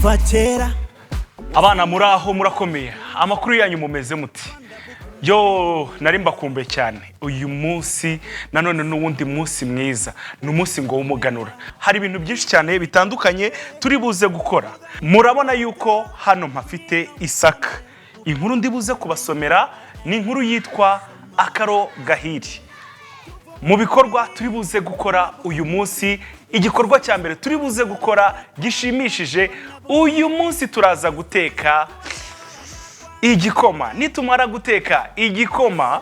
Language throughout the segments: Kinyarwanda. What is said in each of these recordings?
Kuva kera. Abana, muri aho murakomeye? Amakuru yanyu, mumeze muti? Yo, nari mbakumbuye cyane. Uyu munsi nanone n'uwundi munsi mwiza, ni umunsi ngo w'umuganura. Hari ibintu byinshi cyane bitandukanye turi buze gukora. Murabona yuko hano mpafite isaka. Inkuru ndi buze kubasomera ni inkuru yitwa "Akaro Gahiri". Mu bikorwa turi buze gukora uyu munsi, igikorwa cya mbere turi buze gukora gishimishije uyu munsi, turaza guteka igikoma. Nitumara guteka igikoma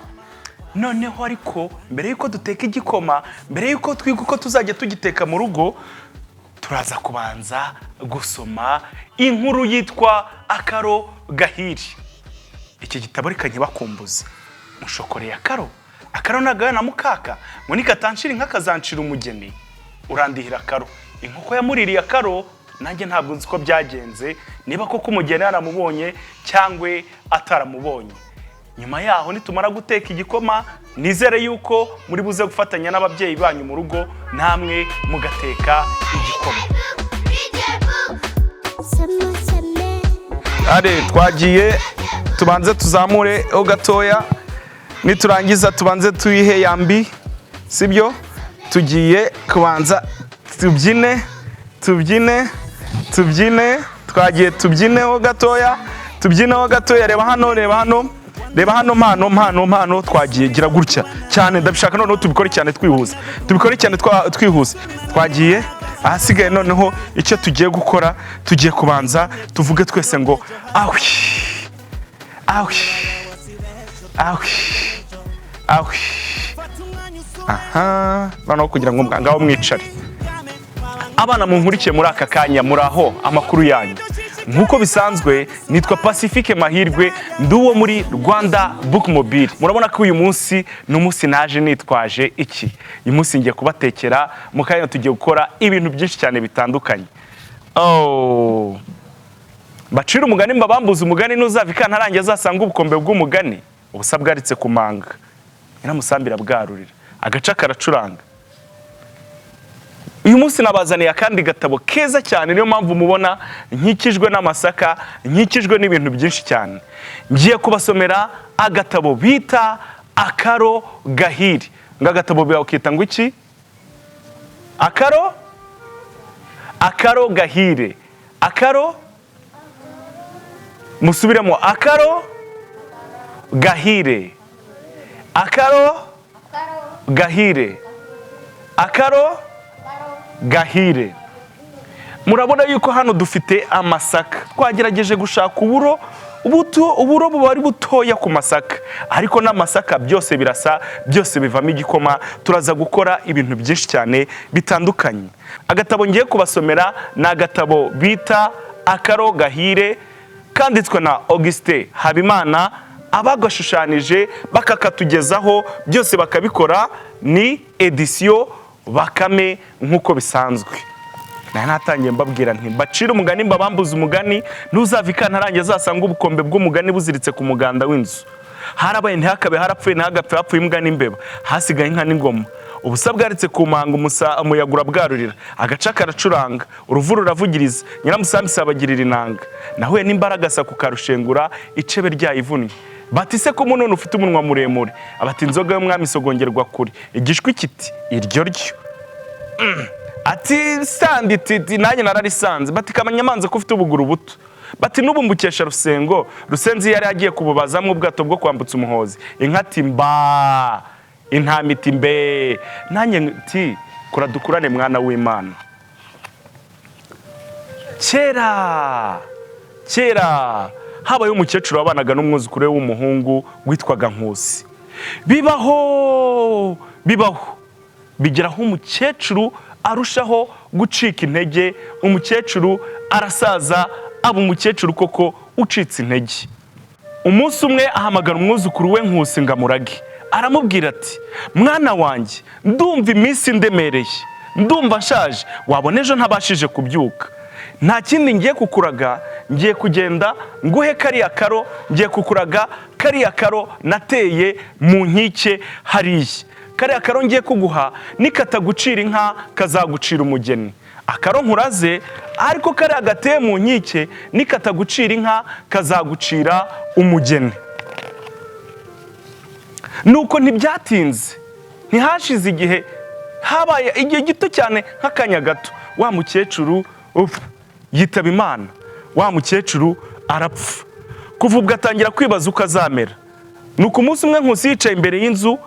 noneho, ariko mbere y'uko duteka igikoma, mbere y'uko twiga uko tuzajya tugiteka mu rugo, turaza kubanza gusoma inkuru yitwa "Akaro Gahiri". Iki gitabo reka ntibakumbuze. Mushokoreye akaro, akaro nagayo na mukaka ngo nikatanshira inka kazanshira umugeni. Urandihira akaro, inkoko yamuririye akaro. Nanjye ntabwo nzi uko byagenze, niba koko umugeni yaramubonye cyangwa ataramubonye. Nyuma yaho, nitumara guteka igikoma, nizere yuko muri buze gufatanya n'ababyeyi banyu mu rugo, namwe mugateka igikoma. Sema seme. Are, twagiye. Tubanze tuzamure ho gatoya, niturangiza tubanze tuyihe yambi, sibyo? Tugiye kubanza tubyine, tubyine, tubyine. Twagiye, tubyineho gatoya, tubyineho gatoya. Reba hano, reba hano, reba hano. Mpano, mpano, mpano. Twagiye, gira gutya cyane, ndabishaka. Noneho tubikore cyane twihuse, tubikore cyane twihuse. Twagiye. Ahasigaye noneho icyo tugiye gukora, tugiye kubanza tuvuge twese ngo ahwi, ahwi, ahwi, ahwi. Aha noneho kugira ngo ngaho mwicare. Abana munkurikiye muri aka kanya, muri aho? Amakuru yanyu? Nk'uko bisanzwe, nitwa Pacifique Mahirwe, ndi uwo muri Rwanda Book Mobile. Murabona ko uyu munsi ni umunsi naje nitwaje iki? Uyu munsi ngiye kubatekera. Mu kanya tugiye gukora ibintu byinshi cyane bitandukanye. Oh. Mbacire umugani, mbabambuze umugani: n'uzava ikantarange azasanga ubukombe bw'umugani ubusa bwaritse ku manga, nyiramusambi bwarurira, agaca karacuranga. Uyu munsi nabazaniye akandi gatabo keza cyane, niyo mpamvu mubona nkikijwe n'amasaka, nkikijwe n'ibintu byinshi cyane. Ngiye kubasomera agatabo bita "Akaro Gahiri". Ngo agatabo bakita ngo iki? Akaro, Akaro Gahire. Akaro, musubiremo: Akaro Gahire, Akaro Gahire, Akaro Gahire. Murabona yuko hano dufite amasaka. Twagerageje gushaka uburo buto, uburo buba ari butoya ku masaka, ariko n'amasaka byose birasa, byose bivamo igikoma. Turaza gukora ibintu byinshi cyane bitandukanye. Agatabo ngiye kubasomera ni agatabo bita "Akaro Gahire", kanditswe na Augustin Habimana. Abagashushanyije bakakatugezaho, byose bakabikora, ni Éditions Bakame. Nk'uko bisanzwe, nari natangiye mbabwira nti mbacire umugani, mbabambuze umugani: ntuzava ikantarange azasanga ubukombe bw'umugani buziritse ku muganda w'inzu. Harabaye ntihakabe, harapfuye ntihagapfe, hapfuye imbwa n'imbeba, hasigaye inka n'ingoma. Ubusa bwaritse ku manga, umuyaga urabwarurira, agaca karacuranga, uruvu ruravugiriza, nyiramusambi sabagirira inanga. Nahuye n'imbaragasa ku karushengura, icebe ryayivunnye. Bati: "Se ko munone ufite umunwa muremure?" Abati: "Inzoga y'umwami isogongerwa kure." Igishwi kiti: "Iryo ryo." Ati: "Sandi titi nanjye nararisanze." Bati: "Kamanyamanza ko ufite ubuguru buto?" Bati: "N'ubu mbukesha Rusengo." Rusenzi yari agiye kububazamo ubwato bwo kwambutsa umuhozi. Inka ati: "Mba!" Intama iti: "Mbe!" Nanjye nti: "Kura dukurane, mwana w'Imana." Kera kera habayeho umukecuru wabanaga n'umwuzukuru we w'umuhungu witwaga Nkusi. Bibaho, bibaho, bigeraho umukecuru arushaho gucika intege. Umukecuru arasaza, aba umukecuru koko ucitse intege. Umunsi umwe ahamagara umwuzukuru we Nkusi ngo amurage. Aramubwira ati: "Mwana wanjye, ndumva iminsi ndemereye, ndumva nshaje, wabona ejo ntabashije kubyuka. Nta kindi ngiye kukuraga, ngiye kugenda nguhe kariya karo, ngiye kukuraga kariya karo nateye mu nkike hariya. Kariya karo ngiye kuguha, nikatagucira inka kazagucira umugeni." Akaro nkuraze ariko kariya gateye mu nkike nikatagucira inka kazagucira umugeni. Nuko ntibyatinze, ntihashize igihe, habaye igihe gito cyane nk'akanya gato, wa mukecuru yitaba Imana, wa mukecuru arapfa. Kuva ubwo atangira kwibaza uko azamera. Nuko umunsi umwe Nkusi yicaye imbere y'inzu,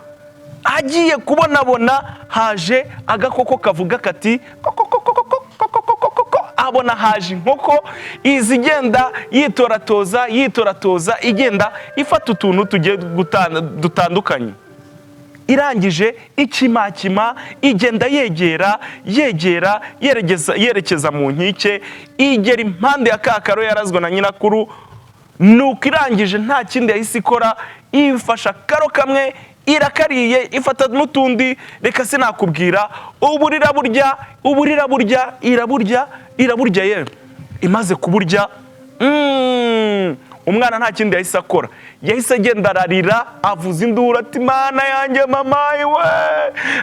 agiye kubonabona haje agakoko kavuga kati kokokokokokokokokoko. Abona haje inkoko iza igenda yitoratoza yitoratoza, igenda ifata utuntu tugiye dutandukanye. Irangije ikimakima igenda yegera yegera yerekeza mu nkike, igera impande ya ka karo yarazwe na nyirakuru. Nuko irangije nta kindi yahise ikora, ifasha akaro kamwe irakariye, ifata n'utundi, reka sinakubwira, uburira burya, uburira burya, iraburya iraburya ye. Imaze kuburya, umwana nta kindi yahise akora, yahise agenda ararira, avuza induru ati mana yanjye mama we.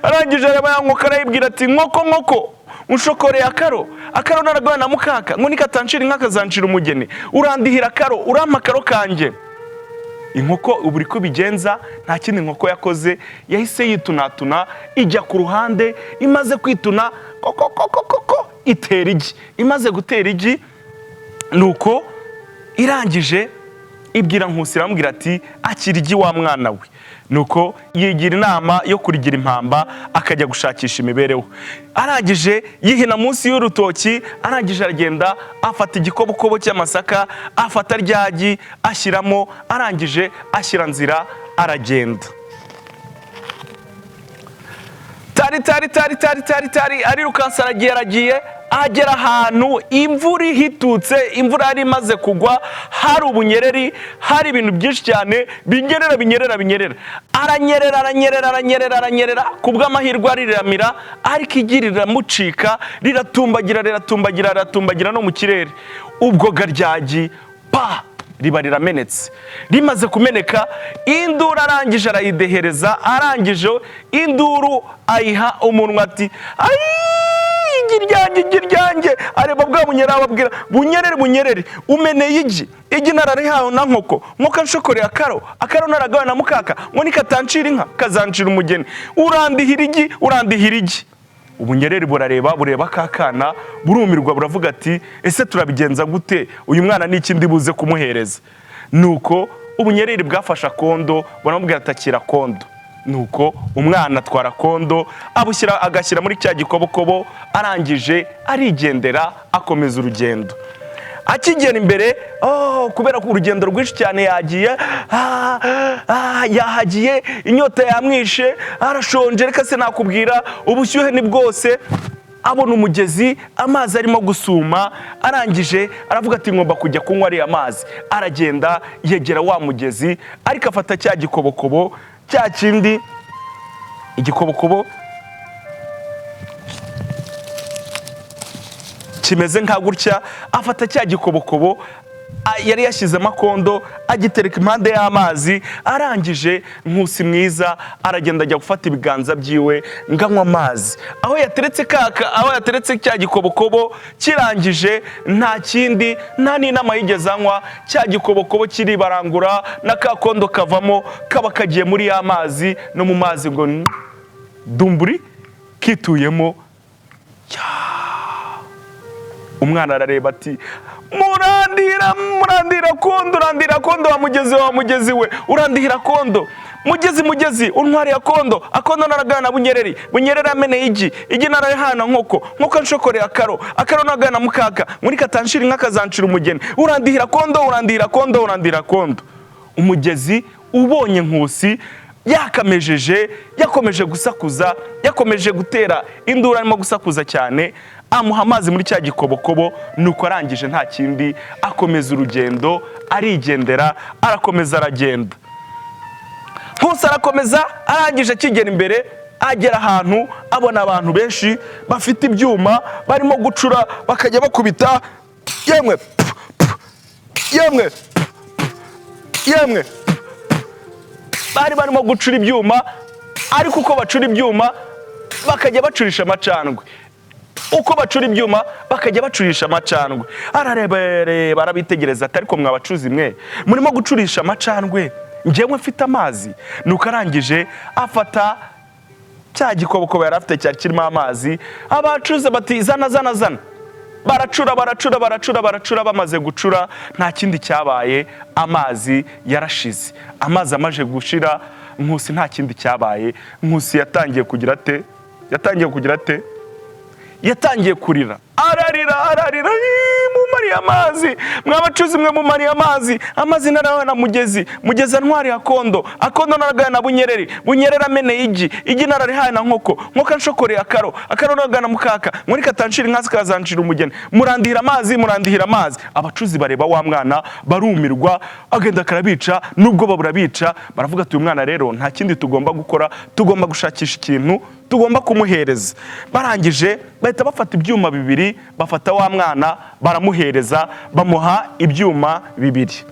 Arangije areba ya nkoko arayibwira ati nkoko nkoko unshokoreye akaro, akaro naragawe na mukaka, ngo nikatanshira inka kazancira umugeni, urandihira akaro, urampa akaro kanjye. Inkoko ubu uri bigenza, nta kindi inkoko yakoze, yahise yitunatuna ijya ku ruhande. Imaze kwituna koko koko koko itera igi. Imaze gutera igi, nuko irangije ibwira Nkusi, iramubwira ati akira igi wa mwana we. Nuko yigira inama yo kurigira impamba, akajya gushakisha imibereho. Arangije yihina munsi y'urutoki, arangije aragenda afata igikobokobo cy'amasaka, afata ryagi ashyiramo, arangije ashyira nzira aragenda. Tari tari tari tari tari tari, arirukansa aragiye aragiye, agera ahantu imvura ihitutse, imvura yari imaze kugwa, hari ubunyereri, hari ibintu byinshi cyane binyerera binyerera binyerera. Aranyerera aranyerera aranyerera aranyerera, ku bw'amahirwe ariramira, ariko igi riramucika, riratumbagira riratumbagira riratumbagira no mu kirere. Ubwo garyagi pa riba riramenetse. Rimaze kumeneka, induru arangije arayidehereza, arangije induru ayiha umunwa ati ayi igi ryanjye, igi ryanjye. Areba bwa bunyerere ababwira bunyerere bunyerere umeneye igi, igi nararihawe na nkoko, nkoko nshokoreye akaro, akaro naragawe na mukaka, ngo nikatancira inka kazancira umugeni, urandihira igi, urandihira igi. Ubunyereri burareba bureba ka kana burumirwa, buravuga ati ese turabigenza gute, uyu mwana ni iki ndi buze kumuhereza? Nuko ubunyereri bwafashe akondo, buramubwira ati akira kondo. Nuko umwana atwara kondo, abushyira agashyira muri cya gikobokobo, arangije arigendera akomeza urugendo. Akigera imbere, kubera ko urugendo rwinshi cyane yagiye, yahagiye, inyota yamwishe, arashonje, reka se nakubwira, ubushyuhe ni bwose. Abona umugezi, amazi arimo gusuma, arangije aravuga ati ngomba kujya kunywa ariya mazi. Aragenda yegera wa mugezi, ariko afata cya gikobokobo cya kindi, igikobokobo kimeze nka gutya, afata cya gikobokobo yari yashyizemo akondo, agitereka impande y'amazi. Arangije Nkusi mwiza aragenda ajya gufata ibiganza byiwe nganywa amazi aho yateretse kaka, aho yateretse cya gikobokobo. Kirangije nta kindi, nta n'inama yigeze anywa, cya gikobokobo kiribarangura na ka kondo kavamo, kaba kagiye muri ya mazi, no mu mazi ngo dumburi kituyemo. Umwana arareba ati murandira murandira kondo, urandira kondo wa mugezi wa mugezi we, urandihira kondo mugezi mugezi untwariye akondo, akondo naragana na bunyereri, bunyereri ameneye igi, igi nararihana nkoko, nkoko nshokoreye akaro, akaro naragana mukaka, muri katanshira inka kazanshira umugeni, urandihira kondo, urandihira kondo, urandihira kondo. Umugezi ubonye Nkusi yakamejeje, yakomeje gusakuza, yakomeje gutera induru, arimo gusakuza cyane, amuha amazi muri cya gikobokobo. Nuko arangije nta kindi akomeza urugendo, arigendera, arakomeza aragenda. Nkusi arakomeza, arangije akigera imbere, agera ahantu abona abantu benshi bafite ibyuma barimo gucura, bakajya bakubita yemwe yemwe yemwe. Bari barimo gucura ibyuma, ariko uko bacura ibyuma bakajya bacurisha amacandwe. Uko bacura ibyuma, bakajya bacurisha amacandwe. Ararebareba, arabitegereza, ati: "Ariko mwabacuzi mwe, murimo gucurisha amacandwe, njyewe mfite amazi?" Nuko arangije afata cya gikobokobo yari afite cyari kirimo amazi. Abacuze bati: "Zana, zana, zana." Baracura, baracura, baracura, baracura. Bamaze gucura, nta kindi cyabaye, amazi yarashize. Amazi amaze gushira, Nkusi nta kindi cyabaye. Nkusi yatangiye kugira ate? Yatangiye kugira ate? Yatangiye kurira, ararira, ararira: "Ii, mumariye amazi, mwabacuzi mwe, mumariye amazi. Amazi narawe na Mugezi, Mugezi antwariye Akondo, Akondo naragaye na Bunyereri, Bunyereri ameneye igi, igi nararihaye na Nkoko, Nkoko anshokoreye Akaro, Akaro naragaye na Mukaka, muri katanshira inka zikazanshira umugeni. Murandihira amazi, murandihira amazi." Abacuzi bareba wa mwana barumirwa. Agenda karabica nubwo baburabica. Baravuga ati: "Uyu mwana rero nta kindi tugomba gukora, tugomba gushakisha ikintu tugomba kumuhereza." Barangije bahita bafata ibyuma bibiri, bafata wa mwana baramuhereza, bamuha ibyuma bibiri.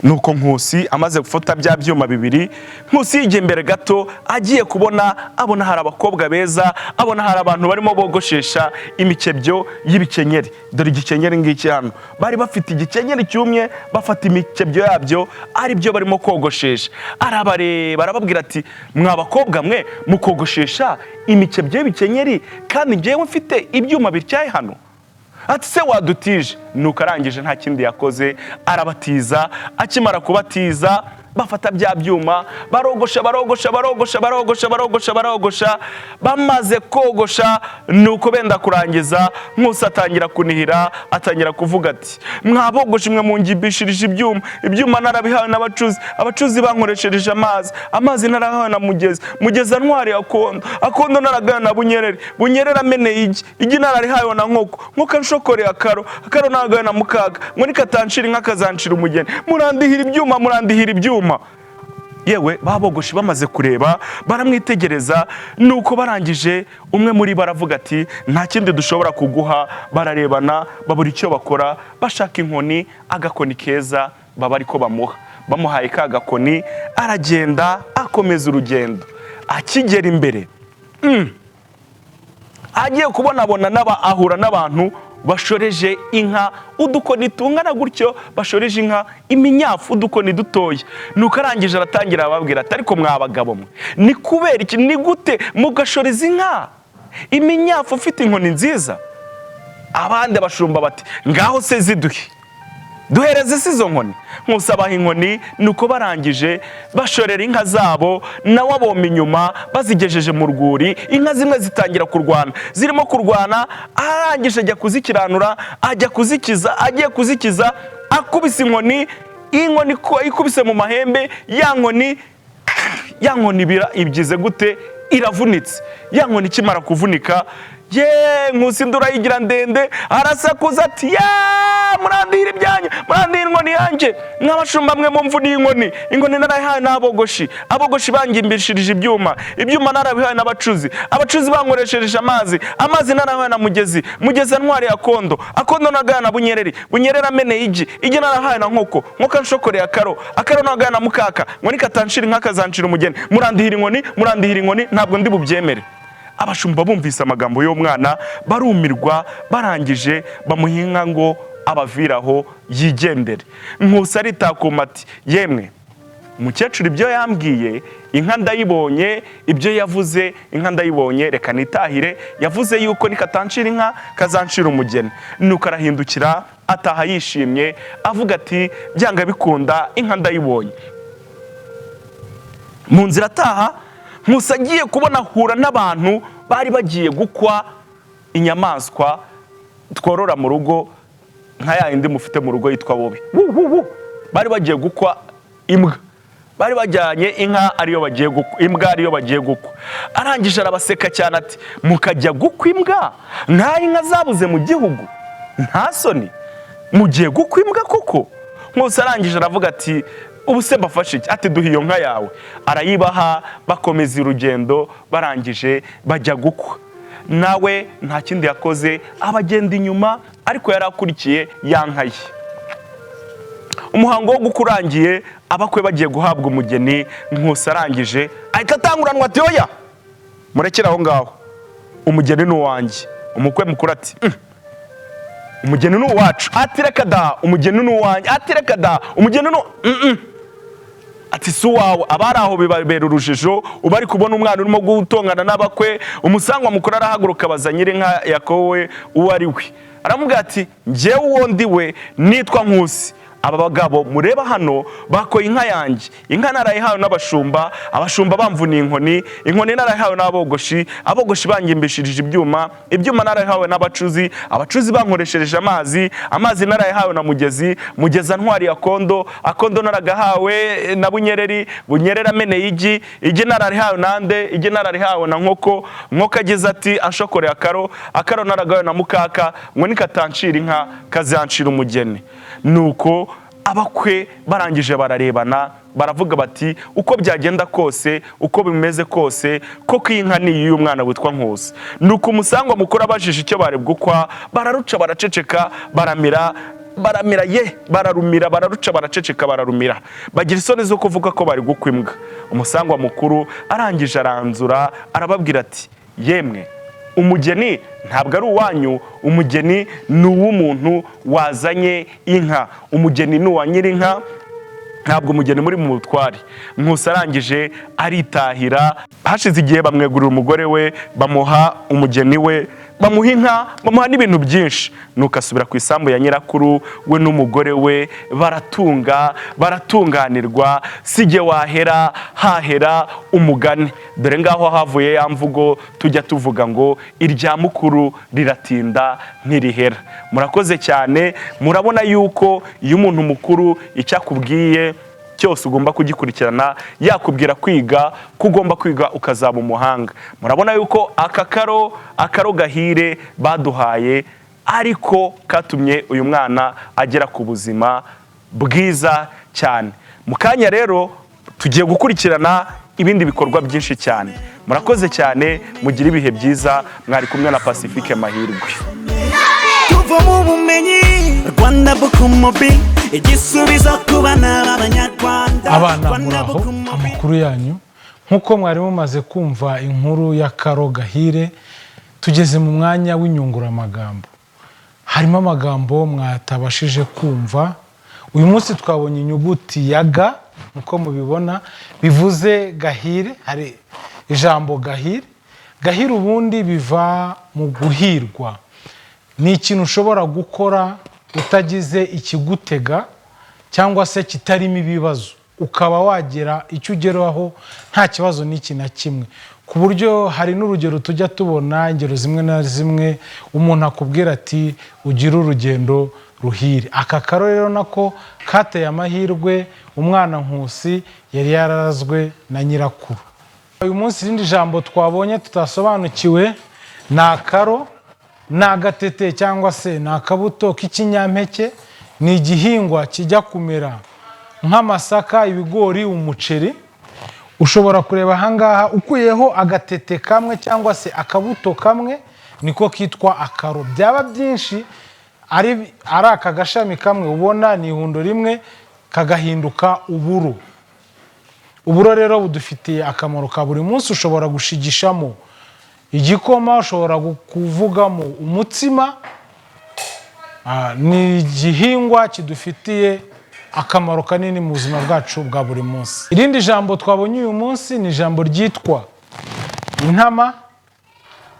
Nuko Nkusi amaze gufata bya byuma bibiri, Nkusi yigiye imbere gato, agiye kubona abona hari abakobwa beza, abona hari abantu barimo bogoshesha imikebyo y'ibikenyeri. Dore igikenyeri ngiki hano. Bari bafite igikenyeri cyumye, bafata imikebyo yabyo, ari byo barimo kogoshesha. Arabareba, arababwira ati: "Mwa bakobwa mwe, mukogoshesha imikebyo y'ibikenyeri kandi njyewe mfite ibyuma bityaye hano?" Ati: "Se wadutije?" Nuko arangije nta kindi yakoze, arabatiza. Akimara kubatiza, bafata bya byuma, barogosha, barogosha, barogosha, barogosha, barogosha, barogosha. Bamaze kogosha, nuko benda kurangiza, Nkusi atangira kunihira, atangira kuvuga ati: "Mwabogoshe mwe, mungibishirije ibyuma. Ibyuma narabihawe n'abacuzi, abacuzi bankoreshereje amazi, amazi narahawe na Mugezi, Mugezi antwariye Akondo, Akondo naragaye na Bunyereri, Bunyereri ameneye igi, igi nararihawe na Nkoko, Nkoko anshokoreye Akaro, Akaro naragaye na Mukaga, ngo nikatanshira inka kazanshira umugeni. Murandihira ibyuma, murandihira ibyuma." Yewe, babogoshi bamaze kureba, baramwitegereza. Nuko barangije, umwe muri bo aravuga ati: "Nta kindi dushobora kuguha." Bararebana, babura icyo bakora, bashaka inkoni, agakoni keza, baba ariko bamuha. Bamuhaye ka gakoni, aragenda, akomeza urugendo. Akigera imbere, agiye kubonabona n'aba ahura n'abantu bashoreje inka udukoni tungana gutyo, bashoreje inka iminyafu, udukoni dutoya. Nuko arangije aratangira, arababwira ati: "Ariko mwa bagabo mwe, ni kubera iki, ni gute mugashoreza inka iminyafu ufite inkoni nziza?" Abandi abashumba bati: "Ngaho se ziduhe, duhereze si izo nkoni." Nkusabaha inkoni. Nuko barangije bashorera inka zabo, nawe aboma inyuma. Bazigejeje mu rwuri, inka zimwe zitangira kurwana. Zirimo kurwana, arangije ajya kuzikiranura, ajya kuzikiza. Agiye kuzikiza, akubise inkoni, inkoni ikubise mu mahembe ya nkoni, ya nkoni ibira ibyize gute? Iravunitse. Ya nkoni ikimara kuvunika, ye, Nkusi ndurayigira ndende, arasakuza ati: "Ya, murandihira ibyanyu, murandihira inkoni yanjye. Mw'abashumba mwe, mumvuniye inkoni. Inkoni narayihawe n'abogoshi, abogoshi bangimbishirije ibyuma, ibyuma narabihawe n'abacuzi, abacuzi bankoreshereje amazi, amazi narahawe na Mugezi, Mugezi antwariye Akondo, Akondo nagaye na Bunyereri, Bunyereri ameneye igi, igi narahawe na Nkoko, Nkoko anshokoreye Akaro, Akaro nagaye na Mukaka, ngo nikatanshira inka kazanshira umugeni. Murandihira inkoni, murandihira inkoni, ntabwo ndi bubyemere." Abashumba bumvise amagambo y'umwana barumirwa. Barangije bamuha inka ngo abaviraho yigendere. Nkusi aritakuma ati: "Yemwe umukecuru, ibyo yambwiye, inka ndayibonye. Ibyo yavuze, inka ndayibonye, reka nitahire. Yavuze yuko nikatanshira inka kazanshira umugeni." Nuko arahindukira, ataha yishimye, avuga ati: "Byanga bikunda, inka ndayibonye." Mu nzira ataha, Nkusi agiye kubona ahura n'abantu bari bagiye gukwa inyamaswa tworora mu rugo, nka ya yindi mufite mu rugo yitwa bobi. Wu, wu, wu. Bari bagiye gukwa imbwa, bari bajyanye inka ariyo bagiye gukwa, imbwa ariyo bagiye gukwa. Arangije arabaseka cyane ati: "Mukajya gukwa imbwa nk'aho inka zabuze mu gihugu? Nta soni, mugiye gukwa imbwa koko?" Nkusi arangije aravuga ati: "Ubu se mbafashe iki?" Ati: "Duha iyo nka yawe." Arayibaha, bakomeza urugendo. Barangije bajya gukwa, nawe nta kindi yakoze, abagenda inyuma, ariko yari akurikiye ya nka ye. Umuhango wo gukwa urangiye, abakwe bagiye guhabwa umugeni, Nkusi arangije ahita atanguranwa ati: "Oya, murekere aho ngaho." Umugeni ni uwanjye. Umukwe mukuru ati: Umugeni ni uwacu." Ati: "Reka da, umugeni ni uwanjye." Ati: "Reka da, umugeni ni Ati: "Si uwawe." Abari aho bibabera urujijo, uba ari kubona umwana urimo gutongana n'abakwe. Umusangwa mukuru arahaguruka, abaza nyir'inka yakowe uwo ari we. Aramubwira ati: "Njyewe uwo ndi we nitwa Nkusi. Aba bagabo mureba hano bakoye inka yanjye. Inka narayihawe n'abashumba, abashumba bamvuniye inkoni. Inkoni narayihawe n'abogoshi, abogoshi bangimbishirije ibyuma. Ibyuma narayihawe n'abacuzi, abacuzi bankoreshereje amazi. Amazi narayihawe na Mugezi, Mugezi antwariye akondo. Akondo naragahawe na Bunyereri, Bunyereri ameneye igi. Igi nararihawe nande? Igi nararihawe na Nkoko. Nkoko agize ati anshokoreye akaro. Akaro naragahawe na Mukaka, ngo nikatanshira inka kazancira umugeni." Nuko abakwe barangije bararebana, baravuga bati: "Uko byagenda kose, uko bimeze kose, koko iyi nka ni iy'uyu mwana witwa Nkusi." Nuko umusangwa mukuru abajije icyo bari gukwa, bararuca baraceceka, baramira, baramira ye, bararumira, bararuca baraceceka, bararumira, bagira isoni zo kuvuga ko bari gukwa imbwa. Umusangwa mukuru arangije aranzura, arababwira ati: "Yemwe, umugeni ntabwo ari uwanyu, umugeni ni uw'umuntu wazanye inka. Umugeni ni uwa nyir'inka, ntabwo umugeni muri mu butware." Nkusi arangije aritahira. Hashize igihe bamwegurira umugore we, bamuha umugeni we, bamuha inka, bamuha n'ibintu byinshi. Nuko asubira ku isambu ya nyirakuru we n'umugore we, baratunga, baratunganirwa. Sijye wahera hahera umugani. Dore ngaho havuye ya mvugo tujya tuvuga ngo irya mukuru riratinda ntirihera. Murakoze cyane. Murabona yuko iyo umuntu mukuru icyo akubwiye cyose ugomba kugikurikirana, yakubwira kwiga ko ugomba kwiga ukazaba umuhanga. Murabona yuko aka karo, akaro gahire baduhaye, ariko katumye uyu mwana agera ku buzima bwiza cyane. Mu kanya rero tugiye gukurikirana ibindi bikorwa byinshi cyane. Murakoze cyane, mugire ibihe byiza. Mwari kumwe na Pacifique Mahirwe. Tuvoma ubumenyi, Rwanda Bookmobile, igisubizo ku bana b'Abanyarwanda. Abana, Rwanda muraho? Bookmobile. Amakuru yanyu? Nk'uko mwari mumaze kumva inkuru y'Akaro Gahire, tugeze mu mwanya w'inyunguramagambo. Harimo amagambo mwatabashije kumva. Uyu munsi twabonye inyuguti ya ga, nk'uko mubibona, bivuze gahire. Hari ijambo gahire. Gahire ubundi biva mu guhirwa, ni ikintu ushobora gukora utagize ikigutega cyangwa se kitarimo ibibazo, ukaba wagera icyo ugeraho nta kibazo n'iki na kimwe. Ku buryo hari n'urugero tujya tubona, ingero zimwe na zimwe, umuntu akubwira ati: "Ugire urugendo ruhire." Aka karo rero nako kateye amahirwe umwana Nkusi yari yararazwe na nyirakuru. Uyu munsi irindi jambo twabonye tutasobanukiwe ni akaro. Ni agatete cyangwa se ni akabuto k'ikinyampeke, ni igihingwa kijya kumera nk'amasaka, ibigori, umuceri. Ushobora kureba ahangaha, ukuyeho agatete kamwe cyangwa se akabuto kamwe, niko kitwa akaro. Byaba byinshi, ari aka gashami kamwe ubona, ni ihundo rimwe, kagahinduka uburo. Uburo rero budufitiye akamaro ka buri munsi. Ushobora gushigishamo igikoma, ushobora kuvugamo umutsima. Ni igihingwa kidufitiye akamaro kanini mu buzima bwacu bwa buri munsi. Irindi jambo twabonye uyu munsi ni ijambo ryitwa intama.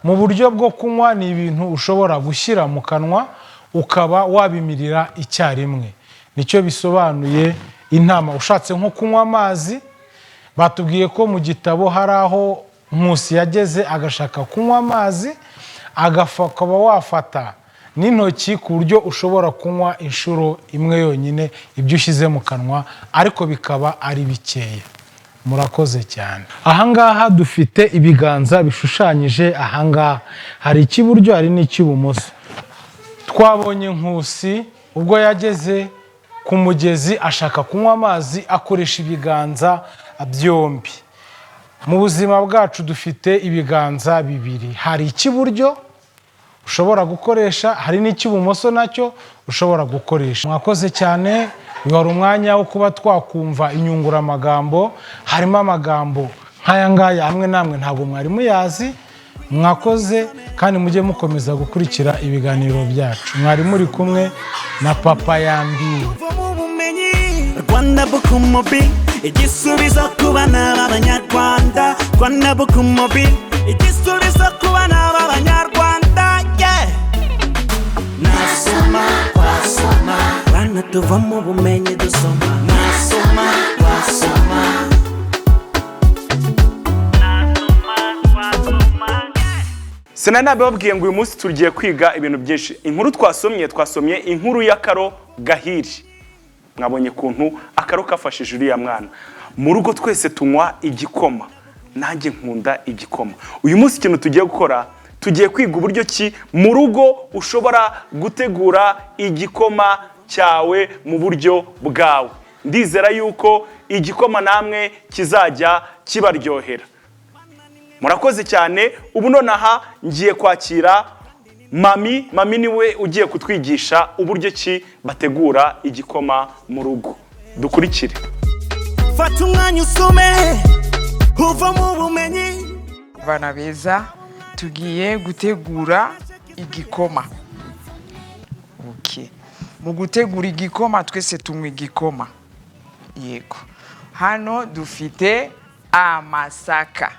Mu buryo bwo kunywa, ni ibintu ushobora gushyira mu kanwa ukaba wabimirira icyarimwe, nicyo bisobanuye intama. Ushatse nko kunywa amazi, batubwiye ko mu gitabo hari aho Nkusi yageze agashaka kunywa amazi, ukaba wafata n'intoki ku buryo ushobora kunywa inshuro imwe yonyine ibyo ushyize mu kanwa, ariko bikaba ari bikeya. Murakoze cyane. Ahangaha dufite ibiganza bishushanyije. Ahangaha hari icy'iburyo, hari n'icy'ibumoso. Twabonye Nkusi ubwo yageze ku mugezi ashaka kunywa amazi, akoresha ibiganza byombi. Mu buzima bwacu dufite ibiganza bibiri: hari icy'iburyo ushobora gukoresha, hari n'icy'ibumoso nacyo ushobora gukoresha. Mwakoze cyane. Uyu wari umwanya wo kuba twakumva inyunguramagambo. Harimo amagambo nk'aya ngaya, amwe n'amwe ntabwo mwari muyazi. Mwakoze kandi mujye mukomeza gukurikira ibiganiro byacu. Mwari muri kumwe na Papa Yambi. Tuvoma ubumenyi, Rwanda Book Mobile, igisubizo ku bana b'Abanyarwanda. Rwanda Book Mobile, igisubizo ku bana b'Abanyarwanda, yeah. Nasoma twasoma, bana tuvamo ubumenyi dusoma. Nasoma twasoma. Sinari nabibabwiye ngo uyu munsi tugiye kwiga ibintu byinshi. Inkuru twasomye inkuru y'Akaro Gahiri. Mwabonye ukuntu akaro kafashije uriya mwana. Mu rugo twese tunywa igikoma, nanjye nkunda igikoma. Uyu munsi ikintu tugiye gukora, tugiye kwiga uburyo ki mu rugo ushobora gutegura igikoma cyawe mu buryo bwawe. Ndizera yuko igikoma namwe kizajya kibaryohera. Murakoze cyane. Ubu nonaha ngiye kwakira Mami. Mami niwe ugiye kutwigisha uburyo ki bategura igikoma mu rugo. Dukurikire. Fata umwanya usome, uva mu bumenyi. Abana beza, tugiye gutegura igikoma. Okay. Mu gutegura igikoma twese tunywa igikoma. Yego. Hano dufite amasaka.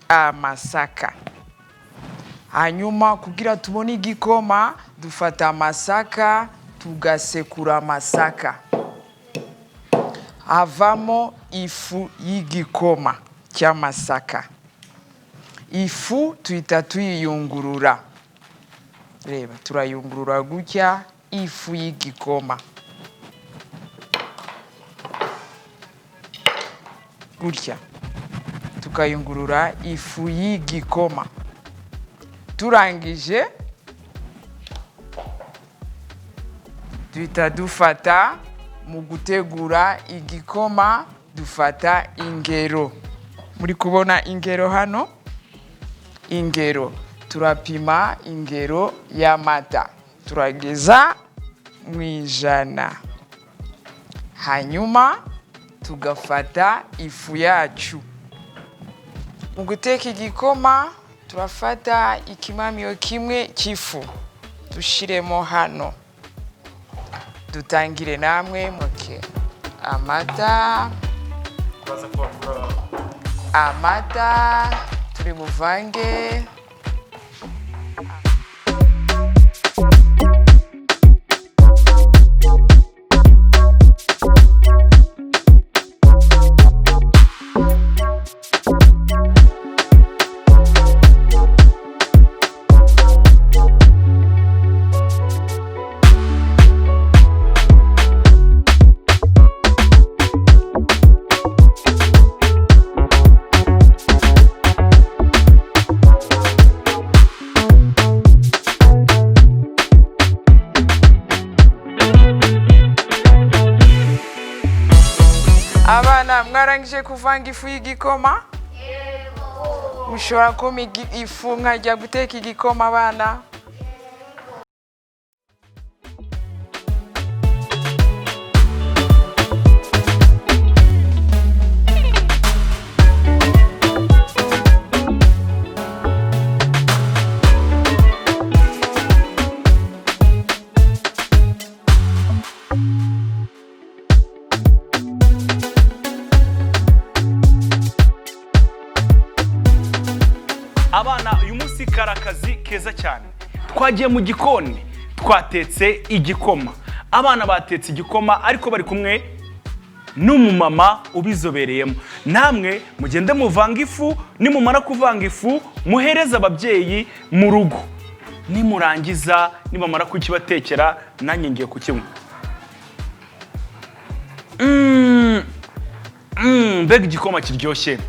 Amasaka. Hanyuma kugira tubone igikoma dufata amasaka tugasekura amasaka. Havamo ifu y'igikoma cy'amasaka. Ifu tuhita tuyiyungurura. Reba, turayungurura gutya ifu y'igikoma. Gutya. Tukayungurura ifu y'igikoma. Turangije duhita dufata mu gutegura igikoma dufata ingero. Muri kubona ingero hano? Ingero. Turapima ingero y'amata. Turageza mu 100. Hanyuma tugafata ifu yacu. Mu guteka igikoma turafata ikimamiyo kimwe cy'ifu dushiremo hano. Dutangire namwe. Okay. Amata. Amata turi buvange. Abana mwarangije kuvanga ifu y'igikoma? Yego. Mushobora kumpa ifu nkajya guteka igikoma abana? Abana, uyu munsi kari akazi keza cyane. Twagiye mu gikoni twatetse igikoma. Abana batetse igikoma ariko bari kumwe n'umumama ubizobereyemo. Namwe mugende muvanga ifu, nimumara kuvanga ifu muhereze ababyeyi mu rugo. Nimurangiza nibamara kukibatekera nanjye ngiye kukinywa. Mbega igikoma kiryoshye.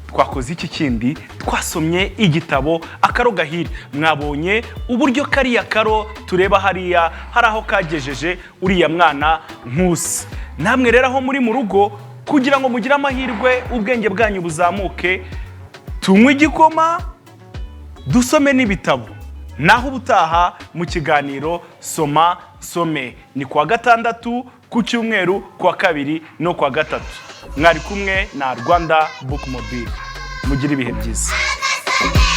Twakoze iki kindi, twasomye igitabo Akaro Gahiri. Mwabonye uburyo kariya karo tureba hariya hari aho kagejeje uriya mwana Nkusi. Namwe rero aho muri mu rugo, kugira ngo mugire amahirwe ubwenge bwanyu buzamuke, tunywe igikoma dusome n'ibitabo. Naho ubutaha mu kiganiro Soma Some ni kuwa gatandatu, ku cyumweru, kuwa kabiri no kuwa gatatu. Mwari kumwe na Rwanda Book Mobile. Mugire ibihe byiza. Agasonera.